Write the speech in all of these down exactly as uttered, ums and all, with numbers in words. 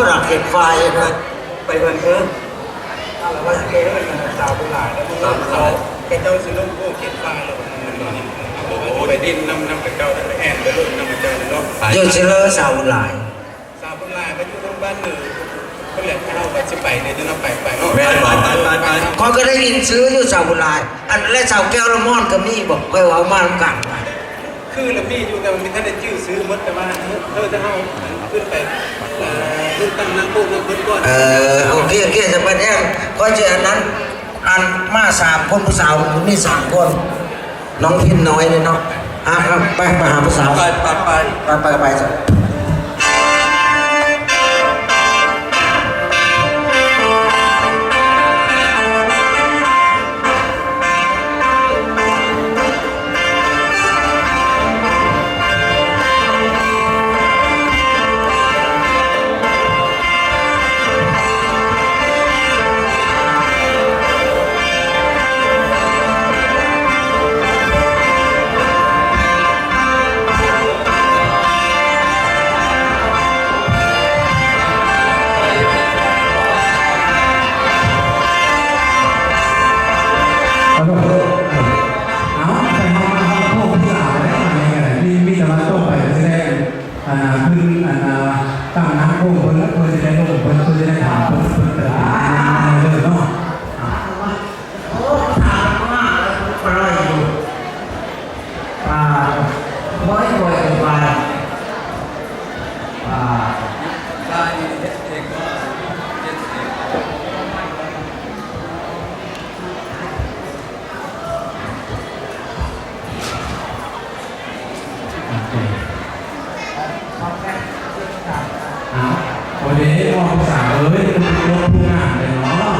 Rakèt fayè nan. ไปเพิ่นเพิ่น ถ้าเราว่าสิไปเพิ่นกันสาวผู้หลายแล้วมันก็เขาไปเจ้าสิลงโกเก็บปลาแล้วมันมันมันไปเล่นน้ำน้ำกับเจ้าแล้วแอนไปลงน้ำกับเจ้าเนาะ เดี๋ยวสิเลอสาวผู้หลาย สาวผู้หลายไปอยู่โรงพยาบาลหนึ่งเพิ่นแหละเฮาก็สิไปเนี่ยเนาะ ไปไปเนาะ แม่นบ่ ไปไปไปไป ข้อยก็ได้ยินชื่ออยู่สาวผู้หลาย อันและสาวแก้วละม่อนก็มีบ่ ข้อยเว้ามานำกัน คือละมีอยู่แต่ว่ามีท่านได้ชื่อซื้อหมดแต่ว่าเออถ้าเฮาขึ้นไปเอ่อเลือกตั้งนางโคกนางเพิ่นก่อน เออ โอเค โอเค จะไปแน่ ข้อยจะอันนั้น อันมาสามคน ผู้สาวมีสามคน น้องพินน้อยเนี่ยเนาะ อ่ะ ไป ไปหาผู้สาว ไปไปไป ไปไปไป ฮัลโหล เอาไปห้องมาห้องพวกผู้สาวได้ไหม มีมีแต่ว่าต้องไปแสดง อันน่ะขึ้นอันน่ะตั้งหน้าโค้งเพิ่นแล้วเพิ่นสิได้ลงเพิ่นเพิ่นสิได้ถามเพิ่นเพิ่นจะถามเรื่องเนาะ โอ้ถามมากเลยปล่อยอยู่ อ่าบ่อยบ่อยบ่อย อ่า โอเค อ่ะ โอเค น้องผู้สาวเอ้ย เป็นตัวผู้งามเลยเนาะ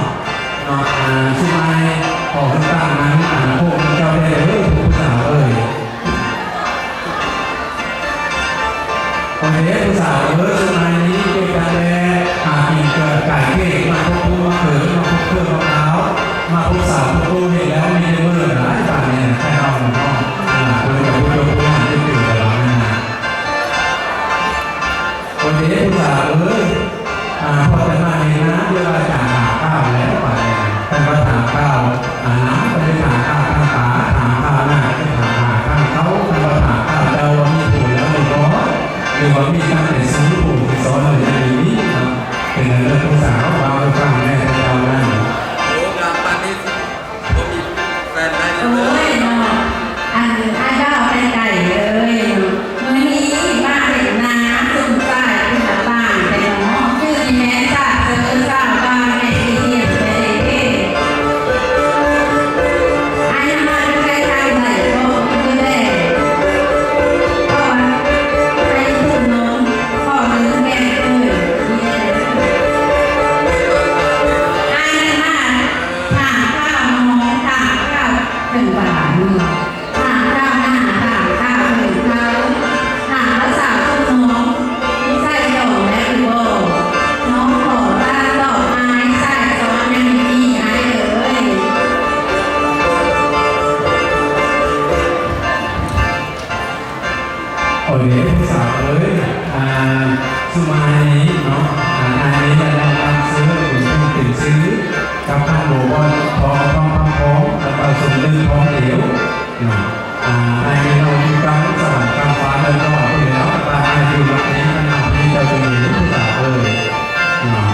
เนาะ อ่า สุดท้ายขอคำสั่งนั้น อ่า พวกเจ้าได้เลย ผู้สาวเอ้ย โอเค ผู้สาวเอ้ย สุดท้ายนี้เก็บกันแล หากินเกิดไก่เทศมาพบผู้มาเขินมาพบเครื่องมะพร้าว มาพบสาวพบผู้เห็นแล้วมีแต่เมื่อหลายป่านเนี่ยใครเอาหมออ่าคนกับผู้ยกผู้หันที่ตื่นตลอดนะ โอเค ผู้สาวเอ้ย อ่า พอแต่มาเห็นน้ำเยอะอาจารย์หาข้าวแล้วป่านเนี่ยท่านก็ถามข้าว อ่า น้ำก็ได้ถามข้าวทางป่าถามข้าวหน้าก็ถามหาข้างเขาท่านก็ถามข้าวเจ้าว่ามีผู้แล้วหรือบ่หรือว่ามีตั้งแต่ซื้อผู้ที่สอนหรือยังมีเนาะเป็นเรื่องผู้สาวว่าผู้ฟังแม่พระเจ้านั่น โอ้งามปานนี้สิบ่มีแฟนได้เลย โอ้ยเนาะ อันอ้ายบ่าวไกลๆเลยเนาะ มื้อนี้มาเฮ็ดนาซุ่มสายเป็นตาต่างแต่เนาะ ชื่ออีแม่สาวเซอร์สาวบ้านแม่อีเทียนไปเด้ อ้ายมาใกล้ๆทางใดก็คือแล เพราะว่าให้ผู้น้องขอเดินแบบเอ่ย อ้ายมา ถามข่าวน้องถามข่าวถึงบ้านถามข่าวหน้าถามข่าวถึงเขาถามว่าสาวคนน้องนิสัยหล่อแม่หรือบ่น้องขอตาดอกไม้ใส่ซ้อนยังมีอ้ายเอ๋ย โอเคผู้สาวเอ้ย อ่า สุมาลีเนาะ อ่า อันนี้ได้รับซื้อเป็นผู้เป็นซื้อกับท่านหลวงพ่อทองทองคำทองแล้วก็สมนึกทองเหลวเนาะ อ่า อันนี้เราอยู่กลางสวรรค์กลางฟ้าเลยก็ว่าพูดแล้วบ้านแม่อยู่วัดนี้มันเอาที่เจ้าจะมีผู้สาวเอ้ยเนาะ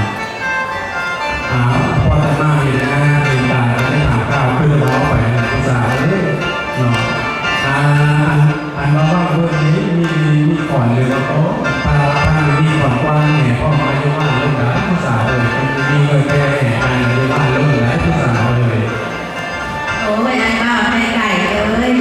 อ่า พอแต่มาเห็นหน้าเห็นตาแล้วได้ถามข่าวคือเราไปนะผู้สาวเอ้ยเนาะ อ่า อัน อันว่าว่างเพิ่นนี้มีมีขวัญเลยว่าโอ้ถ้าถ้ามีขวัญกว้างแหน่พ่อมาอยู่บ้านลูกหลานผู้สาวเลยมีเงินแก่แหน่อายุบ้านลูกหลานผู้สาวเลย โอ้ยอ้ายบ่าวไกลๆเอ้ย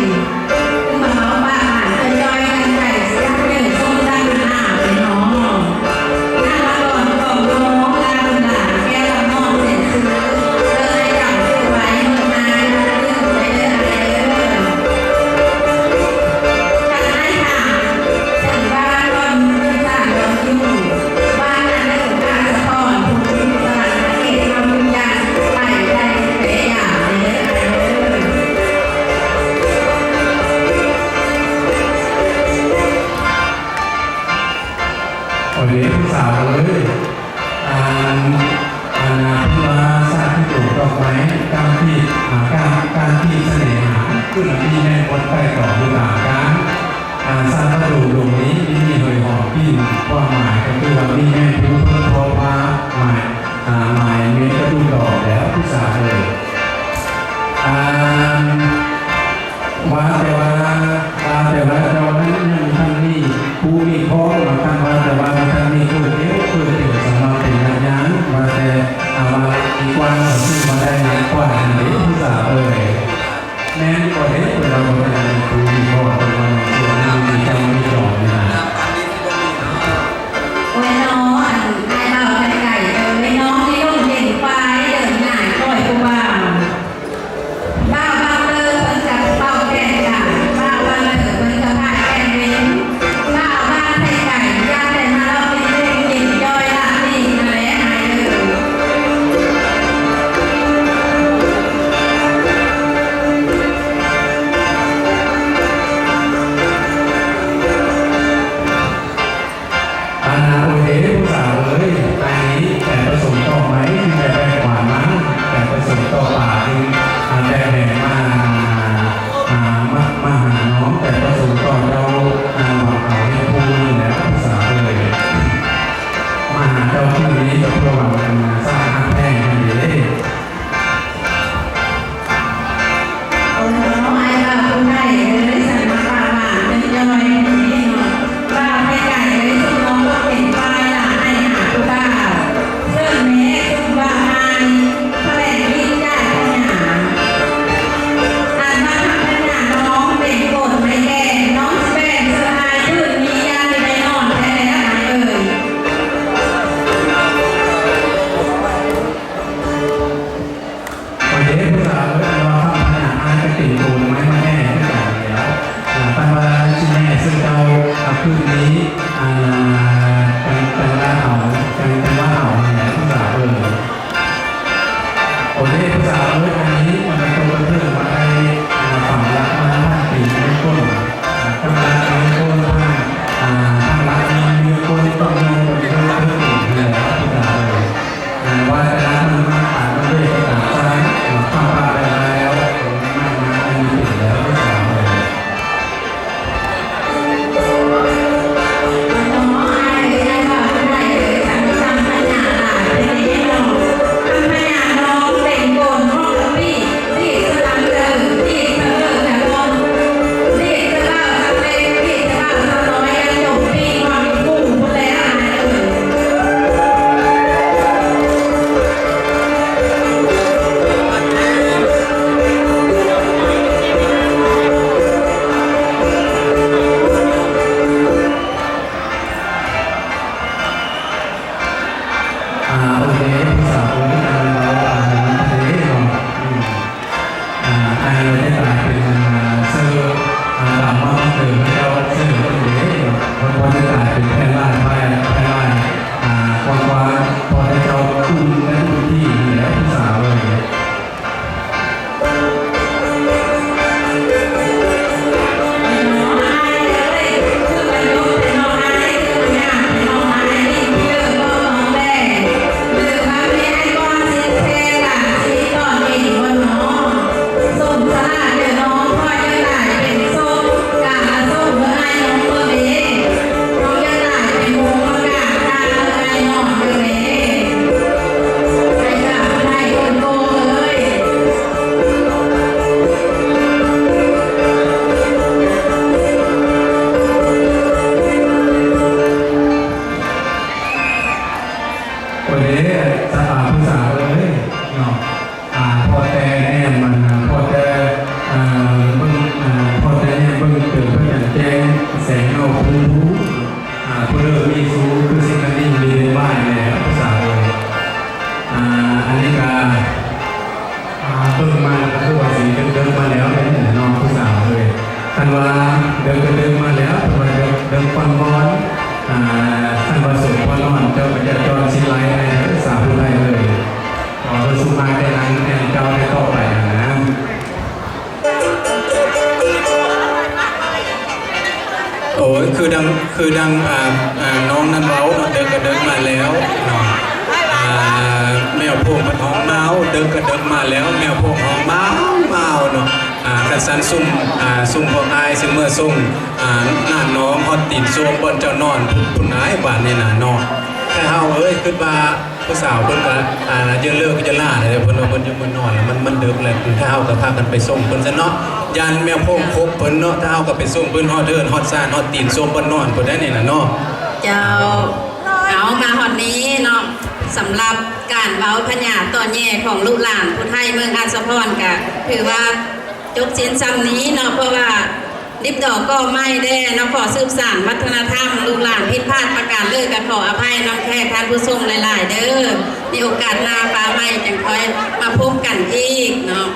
ໂດງໆນີ້ ມີຫອຍຫອມກິ່ນ ຄວາມໝາຍກໍຄືວ່າມີແມງພູເພິ່ນພໍພາໝາຍ ອ່າ ໝາຍເມັດກະດູກດອກແລ້ວ ຜູ້ສາວເອີຍ. ອ່າ ວ່າແຕ່ວ່າ ວ່າແຕ່ວ່າເຈົ້ານັ້ນຍັງບໍ່ທັນມີຄູ່ມີຄອງເນາະ ຄັນວ່າແຕ່ວ່າບໍ່ທັນມີຄູ່ແລ້ວ ເປີດເປັນສຳລັບເປັນຍາດຍາງ ວ່າແຕ່ ອ່າ ວ່າມີກວ່າ ກໍຄືວ່າໄດ້ຫຼາຍກວ່ານັ້ນເດ້ ຜູ້ສາວເອີຍ. ແມ່ນບໍ່ເດ້ ເພິ່ນວ່າບໍ່ທັນມີຄູ່ມີຄອງ ເພິ່ນວ່າຍັງຊິມີມີເຈົ້າມີດອກຢູ່ນະ. ໂອ້ຍເນາະ ອັນອ້າຍບ່າວໄກ່ໄກ່ເອີຍ ນ້ອງນີ້ລົງເຫັນປາຍເດີນຫງາຍກ່ອຍຜູ້ບ່າວ ບ່າວບາງເຕີເພິ່ນກະເປົ່າແກນກາງ ບ່າວບາງເຕີເພິ່ນກະພາດແກນເວັນ ບ່າວບາງໄຂ່ໄກ່ ຢ່າແຕ່ມາເລົ່າເປັນເພງເກັ່ງຈ່ອຍລະນີ້ຫັ້ນແຫຼະອ້າຍເອີຍ. ອັນນ່າ ໂອເຄ ຜູ້ສາວເອີຍ ອັນນີ້ແຕ່ປະສົງຕໍ່ໄມ້ທີ່ແບກຂວານມາ ແຕ່ປະສົງຕໍ່ປາທີ່ ອັນແບກແບກມາ ອ່າ ມາ ມາຫານ້ອງ ແຕ່ປະສົງຕໍ່ເຈົ້າ ອ່າ ຫວັງເອົາເຮັດຜູ້ນີ້ແຫຼະ ຜູ້ສາວເອີຍ ມາຫາເຈົ້າຄືນນີ້ກໍເພື່ອຫວັງອັນສະຫາແພງຫັ້ນເດ້. ໂອ້ຍ ອ້າຍບ່າວຜູ້ໄທເອີຍ ສັນມາປາກຫວານເປັນຈ້ອຍນີ້ເນາະ ບ່າວໄກໆເອີຍ ຊຸມນ້ອງກໍເປັນຝ່າຍລະໃຫ້ຫາຜູ້ບ່າວ ເຊີນແມ່ຊຸມບ່າວອ້າຍ ຖະແຫຼງລິດຈາກພະຍາ ອັນວ່າຄຳພະຍານ້ອງເປັນໂກນໄມ້ແກ່ນ ນ້ອງຊິແບ່ງເຊື່ອອ້າຍພື້ນນີ້ຢ່າງໄດ້ນອນແທ້ແລ້ວອ້າຍເອີຍ. ໂອເຄ ຜູ້ສາວເອີຍ ອັນວ່າຄຳພະຍາອ້າຍກະເປັນໂກນໄມ້ມາແດ່ຄືກັນແລ້ວ ອ່າ ຄັນວ່າຊິແດ່ຊື່ເຈົ້າ ອ່າ ຄືນນີ້ ອ່າ ຈັ່ງ ຈັ່ງວ່າເອົາ ຈັ່ງ ຈັ່ງວ່າເອົາຫັ້ນແຫຼະ ຜູ້ສາວເອີຍ. ໂອເຄ ຜູ້ສາວເອີຍ ອັນນີ້ມັນຕົກກະເຖິງວ່າໄດ້ ອ່າ ຝັງຫຼັກມາພັນປີເບື້ອງຕົ້ນ ອ່າ ຕັ້ງຫຼັກເບື້ອງຕົ້ນ ອ່າ ຕັ້ງຫຼັກເບື້ອງຕົ້ນຕ້ອງລົງເປັນເລື່ອງເພີ່ມອີກຫັ້ນແຫຼະ ຜູ້ສາວເອີຍ. ອ່າ ວ່າແຕ່ລະມື້ມາຕາມດ້ວຍເອກະສານ ຄວາມປາດໄດ້ມາແລ້ວ ມັນມາອັນນີ້ເປັນແລ້ວ ຜູ້ສາວເອີຍ. ອ່າ ໂອເຄ ຜູ້ສາວເອີຍ ອ່າ ເວົ້າ ອ່າ ໃຫ້ມັນທະເລເນາະ ອືມ ອ່າ ອ້າຍໄດ້ກາຍເປັນ ອ່າ ເຊີ ອ່າ ດາວມາເຕີມໃຫ້ເຈົ້າເຊີເພິ່ນເດ້ເນາະ ເພິ່ນບໍ່ໄດ້ກາຍເປັນແຜ່ນລາຍ ແຜ່ນລາຍ ອ່າ ກວ້າງໆ ພໍໄດ້ເຈົ້າອຸ່ນກັນທຸກທີ່ນີ້ແຫຼະ ຜູ້ສາວເອີຍ. ໂອເຄ ສາວ ຜູ້ສາວເອີຍເນາະ ອ່າ ພໍແຕ່ແນມ ອ່າ ພໍແຕ່ ອ່າ ເບິ່ງ ອ່າ ພໍແຕ່ແນມເບິ່ງເຕີນພະຈັນແຈ້ງ ແສງເງົາພູ ອ່າ ຜູ້ເລີກມີຊູ ຄືຊິງຄະນິງມີເດນວາຍແດ່ ຜູ້ສາວເອີຍ ອ່າ ອັນນີ້ກະ ອ່າ ເບິ່ງມາແລ້ວກະຄືວ່າຊິເດິກໆມາແລ້ວເດ້ເນາະ ຜູ້ສາວເອີຍ ຄັນວ່າເດິກກະເດິກມາແລ້ວ ເພິ່ນວ່າເດິກ ເດິກກ່ອນນອນ ອ່າ ຄັນວ່າສົມຄວນນອນ ເຈົ້າກະຢ່າຈ່ອນຊິໄລໃຫ້ເດີ ສາວຜູ້ໄທເອີຍ ຂໍເດີສຸມາແຕ່ງງານແຕ່ງເຈົ້າໃນຕໍ່ໄປຫັ້ນນະ. ໂອ້ຍ ຄືດັ່ງ ຄືດັ່ງ ອ່າ ອ່າ ນ້ອງນັ້ນເວົ້າເນາະ ເດິກກະເດິກມາແລ້ວເນາະ ອ່າ ແມວໂພງມັນຮ້ອງມ້າວ ເດິກກະເດິກມາແລ້ວ ແມວໂພງຮ້ອງມ້າວ ມ້າວເນາະ. ອ່າ ຄັນຊັ້ນຊຸມ ອ່າ ຊຸມພວກອ້າຍຊິເມືອສົ່ງ ອ່າ ໜ້າໜອງຮອດຕີນໂຊມບ່ອນເຈົ້ານອນພຸ້ນ ພຸ້ນອ້າຍ ບາດນີ້ນະເນາະ. ແຕ່ເຮົາເອີຍ ຄິດວ່າຜູ້ສາວເພິ່ນກໍ ອ່າ ເຢີເລີກເຢີລາແລ້ວ ເພິ່ນວ່າເພິ່ນຈະເມືອນອນແລ້ວ ມັນ ມັນເດິກແລ້ວ ຖ້າເຮົາກໍພາກັນໄປສົ່ງເພິ່ນຊະເນາະ ຢ້ານແມ່ໂພງຄົບເພິ່ນເນາະ. ຖ້າເຮົາກໍໄປສົ່ງເພິ່ນຮອດເຮືອນຮອດຊານຮອດຕີນໂຊມບ່ອນນອນພຸ້ນໄດ໋ນີ້ນະເນາະ. ເຈົ້າ ເອົາ ມາຮອດນີ້ເນາະ ສຳລັບການເວົ້າພະຫຍາດຕໍ່ແຍ່ຂອງລູກຫຼານຜູ້ໄທເມືອງອາດສະພອນ ກະຖືວ່າຈົບສິ້ນຊ່ຳນີ້ເນາະ ເພາະວ່າດິບດອກກໍໄມ້ແດ່ເນາະ. ຂໍສືບສານວັດທະນະທຳ ລູກຫຼານຜິດພາດປະການໃດກະຂໍອະໄພນຳແຂກທ່ານຜູ້ຊົມຫຼາຍໆເດີ. ມີໂອກາດໜ້າຟ້າໃໝ່ຈັ່ງຄ່ອຍມາພົບກັນອີກເນາະ.